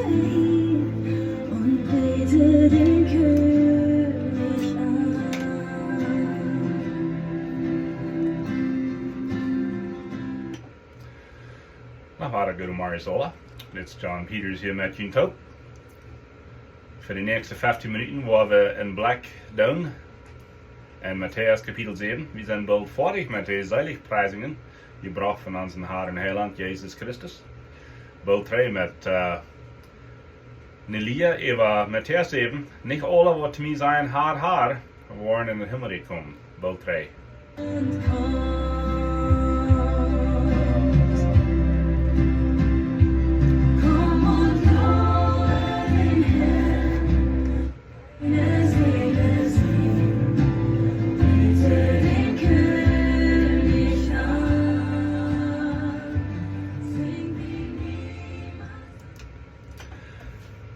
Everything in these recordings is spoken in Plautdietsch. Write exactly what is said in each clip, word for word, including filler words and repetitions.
Und bete den König an. Noch wada goodemorjes aula. Dit es John Peters hia met junt toop. Fa de näakjste feftieen Minuten woa wie een Blekj doonen en Matäus Kapitel säwen. Wie sent boolt foadich met de Seligpreisungen, jebrocht von onsen Harn un Heilaunt Jesus Christus. Boolt trigj met, äh, ne Lia äwa Matäus säwen. Nich aule, waut to mie sajen: Har, Har, woaren en daut Himmelrikj komen. Boolt trigj.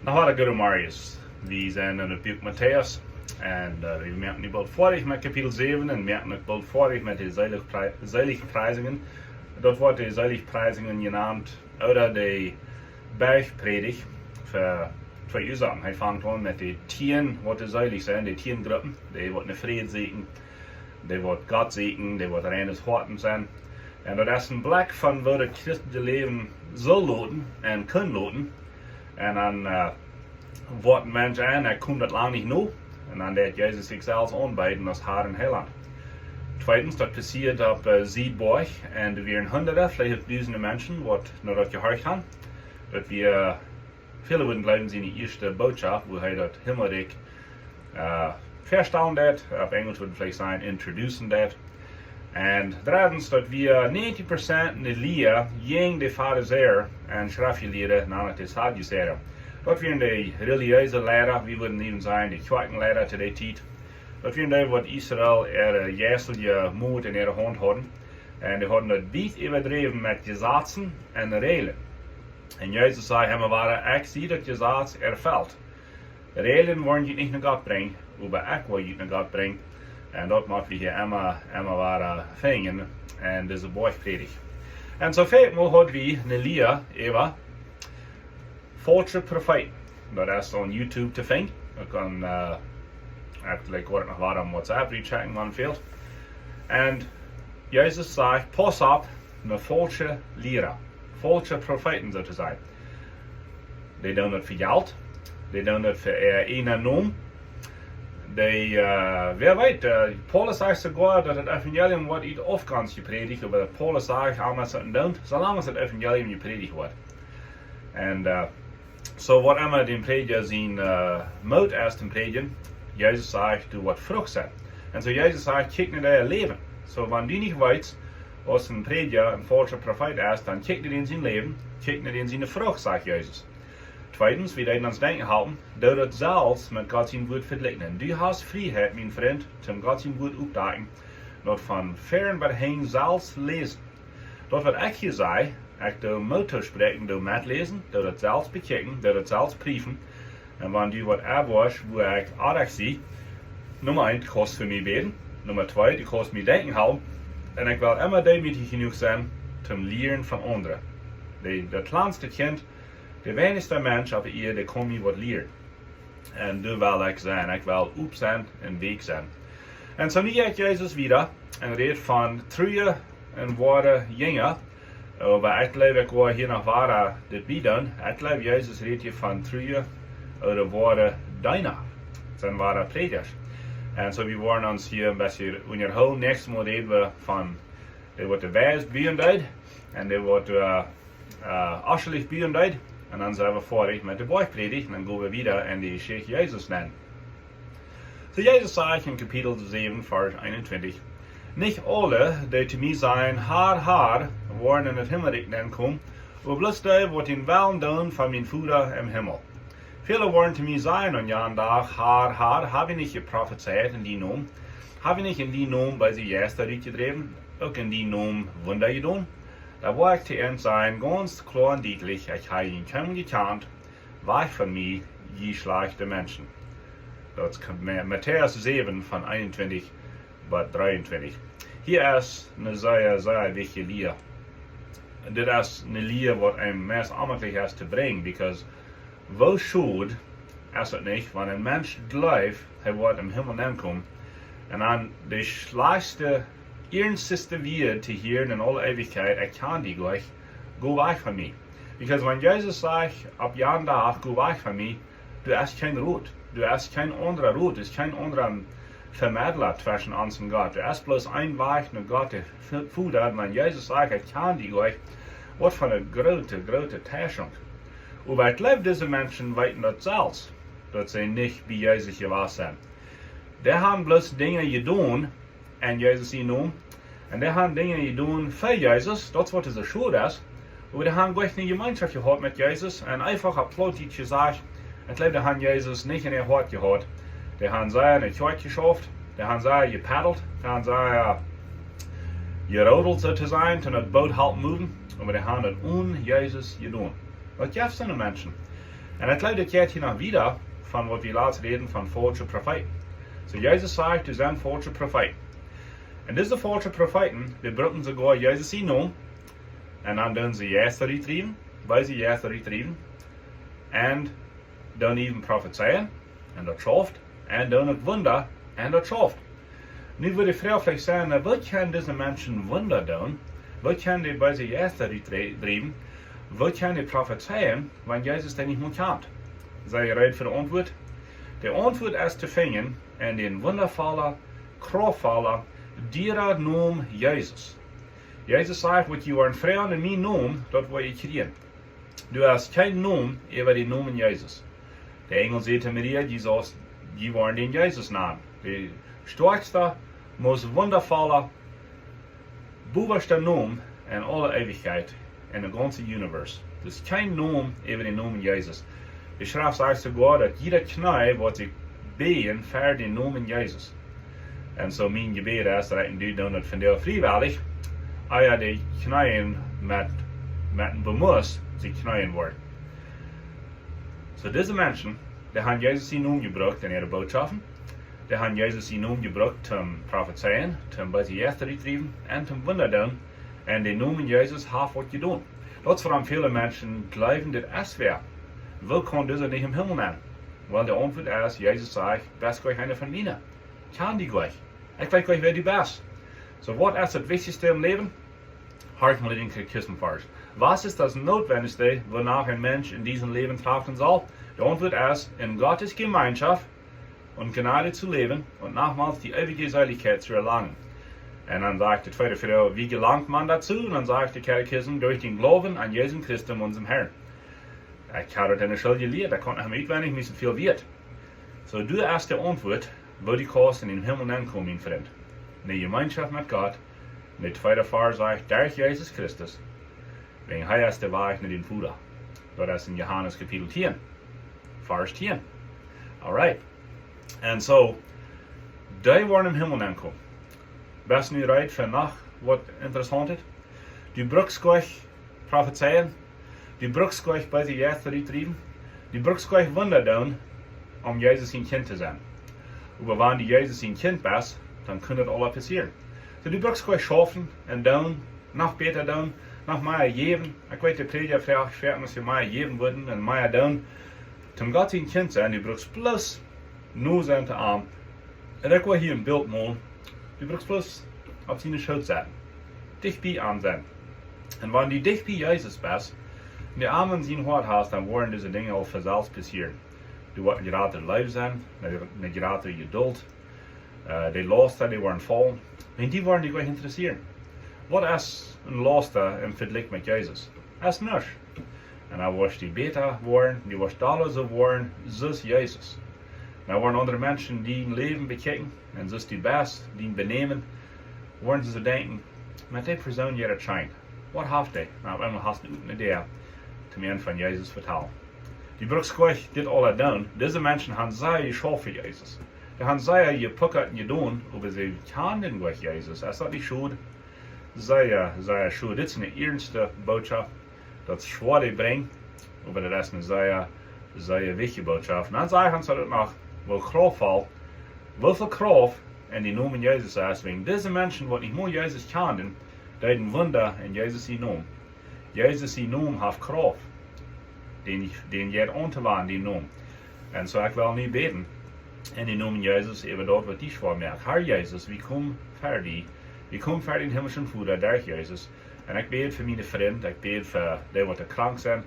Noch wada goodemorjes. Wie sent en daut Buak Matäus. Un, äh, wie moaken nu boolt foadich met Kapitel säwen un moaken uk boolt foadich met de Seligprei-, Seligpreisungen. Daut woat de Seligpreisungen jenant, ooda de Bergprädicht, fa twee Uasoaken. Hee fangt aun met de tieen, waut selig sent, de tieen Gruppen, dee waut ne Fräd sieekjen, dee waut Gott sieekjen, dee waut reinet Hoat sent. Un daut es een Blekj von woo daut christelje Läwen saul loten un kaun loten. Un dan, äh, woat een Mensch en, hee kjemt daut lang nich no. Un dan deit Jesus sikj selfst aunbeeden aus Har un Heilaunt. Tweedens, daut passieet opp, äh, Siedboajch. Un doa wieren hundade, veleicht uk dusende Menschen, waut no daut jehorcht haben. Daut wia, väle wudden jleewen, siene ieeschte Bootschoft, wua hee daut Himmelrikj, äh, väastalen deit. Opp Enjelsch wudd wie veleicht sajen, introducen deit. Un dreddens, daut wia näajentich Prozent ne Lia jäajen de Farisäa un Schreftjelieede, nämlich de Sadduceer. Daut wieren de relijeese Leida, wie wudden even sajen, de Kjoakjenleida to dee Tiet. Daut wieren dee, waut Israel äare jeistelje Moot en äare Haunt hauden. Un dee hauden daut wiet äwadräwen met Jesazen un Räajlen. Un Jesus säd emma wada: Ekj sie daut Jesaz erfelt. Räajlen woaren junt nich no Gott brinjen, oba ekj woa junt no Gott brinjen. Un daut mott wie hia emma, emma wada finjen en dise Boajchprädicht. Un soo väl mol haud wie ne Lia äwa faulsche Profeeten. Daut es opp YouTube to finjen. Daut kaun, äh, actually, ekj woa noch wada opp WhatsApp rutschekjen, wan fält. Un Jesus säd: Pauss opp, ne faulsche Liera, faulsche Profeeten, soo to sajen. Dee doonen daut fa Jelt. Dee doonen daut fa äa eajnen Nomen. Dee, äh, wäa weet, äh, Paulus sajcht soogoa, daut daut Evangelium woat ut Aufgonst jeprädicht, oba daut Paulus sajcht, aun waut see daut doonen, soo lang aus daut Evangelium jeprädicht woat. Un, äh, soo, waut emma dän Prädja sien, äh, Moot es toom prädjen, Jesus sajcht, du woascht Frucht sennen. Un soo Jesus sajcht, kjikj no dien Läwen. Soo, wan du nich weetst, aus een Prädja een faulscha Profeet es, dan kjikj no dän sien Läwen, kjikj no dän siene Frucht, sajcht Jesus. Tweedens, wie deeden ons denkjen halpen, doo daut selfst met Gott sien Wuat vejlikjen. Du hast Frieheit, mien Frint, toom Gott sien Wuat oppdakjen, daut von fern bat heim selfst läsen. Daut waut ekj hia saj, ekj doo Moot toospräakjen, doo metläsen, doo daut selfst bekjikjen, doo daut selfst priefen. Un wan du waut erwoascht, wua ekj oajch sie, Numma eent, kaust fa mie bäden. Numma twee, du kaust mie denkjen halpen. Un ekj well emma deemootich jenuach sennen, toom lieren von aundre. De, daut kjlanste Kjint, de weinichste Mensch opp de Ieed, dee kaun mie waut lieren. Un doa well ekj sennen, ekj well op sennen un weekj sennen. Un soo nu jeit Jesus wieda un rät von true un woare Jinja. Oba ekj jleew, ekj woa hia noch wieda dit bie doonen. Ekj jleew, Jesus rät hia von true ooda woare Deena. Daut sent woare Prädjasch. Un soo, wie woaren ons hia een bät unjahoolen. Näakjstet Mol räden wie von dee, waut de Wies buen deed, un dee, waut, äh, äh, Aschelicht buen deed. Un dan sent wie foadich met de Boajchprädicht, un dan go wie wieda en de Jeschicht Jesus nenn. Soo Jesus sajcht en Kapitel säwen, Varsch eenuntwintich: Nich aule, dee to mie sajen: Har, Har, woaren en daut Himmelrikj nenkomen, oba bloos dee, waut dän Wellen doonen von mien Voda em Himmel. Väle woaren to mie sajen aun jan Dach: Har, Har, hab wie nich jeprofezeit en dien Nomen? Hab wie nich en dien Nomen beese Jeista rutjedräwen, uk en dien Nomen Wunda jedonen? Dan woa ekj to an sajen, gaunz kloa un dietlich: Ekj hab junt kjeenmol jekjant. Wajch von mie, jie schlajchte Menschen. Daut es Matäus säwen von eenuntwintich bat dreeuntwintich. Hia es ne sea, sea wichtje Lia. Dit es ne Lia, waut eenem meist onmäajlich es to brinjen, because Woo schod es daut nich, wan een Mensch jleeft, hee woat em Himmel nenkomen, un dan de schlajchtste, iernsteste Wieed to hieren en aule Eewichkjeit: "Ekj kjan die nich, go wajch von mie." Because wan Jesus sajcht opp jan Dach: "Go wajch von mie," doa es kjeen Rot, doa es kjeen aundra Rot, es kjeen aundra Vemedla tweschen ons un Gott. Doa es bloos een Wajch no Gott de Voda. Un wan Jesus sajcht: "Ekj kjan die nich," waut fa eene groote, groote Teischunk. Oba ekj jleew, dise Menschen weeten daut selfst, daut see nich bie Jesus jewast sent. Dee haben bloos Dinja jedonen en Jesus sien Nomen. Un dee haben Dinja jedonen fa Jesus, daut es waut soo schod es. Oba dee haben goanich Jemeenschoft jehaut met Jesus un eenfach opp Plautdietsch jesajcht, ekj jleew, dee haben Jesus nich en äa Hoat jehaut. Dee haben sea en de Kjoakj jeschauft, dee haben sea jepaddelt, dee haben sea jerodelt, soo to sajen, toom daut Boot halpen moven, oba dee haben daut onen Jesus jedonen. Daut jeft soone Menschen. Un ekj jleew, daut jeit hia noch wieda von waut wie latst räden von faulsche Profeeten. Soo, Jesus sajcht, doa sent faulsche Profeeten. Un dise faulsche Profeeten, dee brucken soogoa Jesus sien Nomen, un dan doonen see Jeista utdriewen, beese Jeista utdriewen, un doonen äwen profezeien, un daut schauft, un doonen uk Wunda, un daut schauft. Nu woat de Froag veleicht sennen: "Na, woo kjennen dise Menschen Wunda doonen? Woo kjennen dee beese Jeista utdrie-, driewen? Woo kjennen dee profezeien, wan Jesus dee nich mol kjant?" Sent jie reed fa de Auntwuat? De Auntwuat es to finjen en dän wundavollen, kraftvollen, dieren Nomen Jesus. Jesus sajcht: "Waut jie woaren froagen en mien Nomen, daut woa jie kjrieen." Doa es kjeen Nomen äwa dän Nomen Jesus. De Enjel säd to Maria: "Jie saust, jie woaren dän Jesus nanen." De stoakjsta, most wundavollen, bowasta Nomen en aule Eewichkjeit en de gaunze Universe. Doa es kjeen Nomen äwa dän Nomen Jesus. De Schreft sajcht soogoa, daut jieda Kjnee woat sikj bäjen ver dän Nomen Jesus. Un soo mien Jebäd es, daut ekj un du doonen daut vondoag friewellich, ea de Kjneeen met, met een Bemoss sikj kjneeen woaren. Soo, dise Menschen, dee haben Jesus sien Nomen jebrukt en äare Bootschoften. Dee haben Jesus sien Nomen jebrukt toom profezeien, toom beese Jeista utdriewen un toom Wunda doonen. Un de Nomen Jesus haft waut jedonen. Daut es wuarom väle Menschen jleewen, dit es wäa. Woo kaun dise nich em Himmel nenn? Well, de Auntwuat es, Jesus sajcht: "Best goanich eena von miene. Kjan die nich. Ekj weet goanich, wäa du best." Soo, waut es daut Wichtichste em Läwen? Horch mol en dän Katechismus. Was ist das Notwendigste, wonach ein Mensch in diesem Leben trachten soll? De Auntwuat es: "In Gottes Gemeinschaft und Gnade zu leben und nochmals die ewige Seligkeit zu erlangen." Un dan sajcht de tweede Froag: "Wie gelangt man dazu?" Un dan sajcht de Katechismus: "Durch den Glauben an Jesus Christus, unseren Herrn." Ekj hab daut en de School jelieet, daut kaun ekj mie utwendich, mie es daut väl wieet. Soo, doa es de Auntwuat, woo du kaust en dän Himmel nenkomen, mien Frint. Ne Jemeenschoft met Gott, un de tweede Varsch sajcht, derch Jesus Christus. Wäajen hee es de Wajch no dän Voda. Daut es en Johanes Kapitel tieen, Varsch tieen. Alright. Un soo, dee woaren em Himmel nenkomen. Best nu reed fa noch waut Interessauntet? Du brukst goanich profezeien. Du brukst goanich beese Jeista utdriewen. Du brukst goanich Wunda doonen, om Jesus sien Kjint to sennen. Oba wan du Jesus sien Kjint best, dan kaun daut aula passieren. Soo, du brukst goanich schaufen un doonen, noch bäta doonen, noch mea jäwen. Ekj weet, de Prädja froagt foaken, aus see mea jäwen wudden un mea doonen. Toom Gott sien Kjint sennen, du brukst bloos no sennen to am. Un ekj well hia een Bilt molen. Du brukst bloos opp siene Schoot sennen. Dicht bie am sennen. Un wan du dicht bie Jesus best, un de Arm en sien Hoat hast, dan woaren dise Dinja aul von selfst passieren. Du woascht ne jratre Leew sennen, ne, ne jratre Jeduld. Äh, de Lausten, dee woaren faulen. Un dee woaren die goanich interessieren. Waut es een Lausten em Vejlikj met Jesus? Es nuscht. Un dan woascht du bäta woaren, du woascht aula soo woaren, soo aus Jesus. Dan woaren aundre Menschen dien Läwen bekjikjen, un soo aus du best, dien Benämen, woaren see soo denkjen: "Met dee Persoon jeit et scheen. Waut haft dee?" Un opp eemol hast du ne Idee, toom an von Jesus vetalen. Du brukst goanich dit aula doonen. Dise Menschen haben sea jeschauft fa Jesus. Dee haben sea jepuckat un jedonen, oba see kjanen goanich Jesus. Es daut nich schod? Sea, sea schod. Dit es ne iernste Bootschoft. Daut es schwoa to brinjen, oba daut es ne sea, sea wichtje Bootschoft. Un dan sajcht ons daut noch, woo kraftvoll, woo väl Krauft en dän Nomen Jesus es. Wäajen dise Menschen, waut nich mol Jesus kjanden, deeden Wunda en Jesus sien Nomen. Jesus sien Nomen haft Krauft. dän, dän jeit aun to woaren, dän Nomen. Un soo, ekj well nu bäden en dän Nomen Jesus äwa daut, waut die schwoa moakt. Herr Jesus, wie komen ver die. Wie komen ver dän himmlischen Voda derch Jesus. Un ekj bäd fa miene Frind, ekj bäd fa dee, waut krank sent.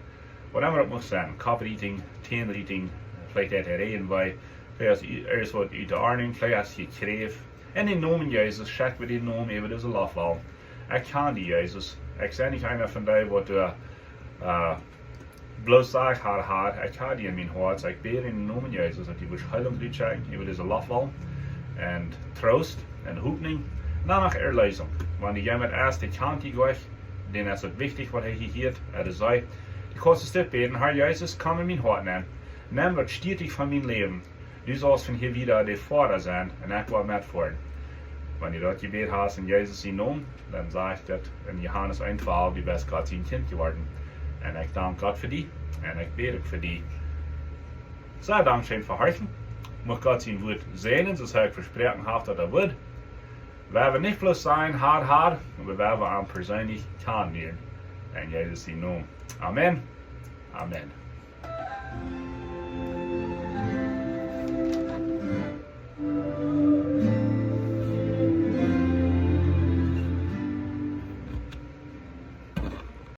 Waut emma daut mucht sennen, Kopprieetinj, Tähnrieetinj, veleicht haft hee Räajenwee, veleicht es, es waut ut de Ordnunk, veleicht es hee Kjräft. En dän Nomen Jesus, schekj wie dän Nomen äwa dise Loftwal. Ekj kjan die, Jesus. Ekj sie nich eena von dee, waut doa, äh, bloos sajcht: Herr, Herr, ekj kjan die en mien Hoat. Ekj bäd en dän Nomen Jesus, daut du wurscht Heelunk utschekjen äwa dise Loftwal. Un Troost un Hopninj. Un dan noch Erleesunk. Wan doa jemaunt es, dee kjant die nich, dän es et wichtich, waut hee hia hieet, ea es hee. Du kaust dit bäden: Herr Jesus, komm en mien Hoat nenn. Nem daut Stierich von mien Läwen. Du saust von hia wieda de Voda sennen un ekj woa metfoaren. Wan du daut jebäd hast en Jesus sienen Nomen, dan sajcht daut en Johanes eent twalf: Du best Gott sien Kjint jeworden. Un ekj dank Gott fa die. Un ekj bäd uk fa die. Sea dankscheen fa horchen. Mucht Gott sien Wuat säajnen, soo aus hee vesproaken haft, daut hee wudd. Wie woaren nich bloos sajen: Herr, Herr, oba wie woaren am perseenlich kjanen lieren. En Jesus sienen Nomen. Amen. Amen.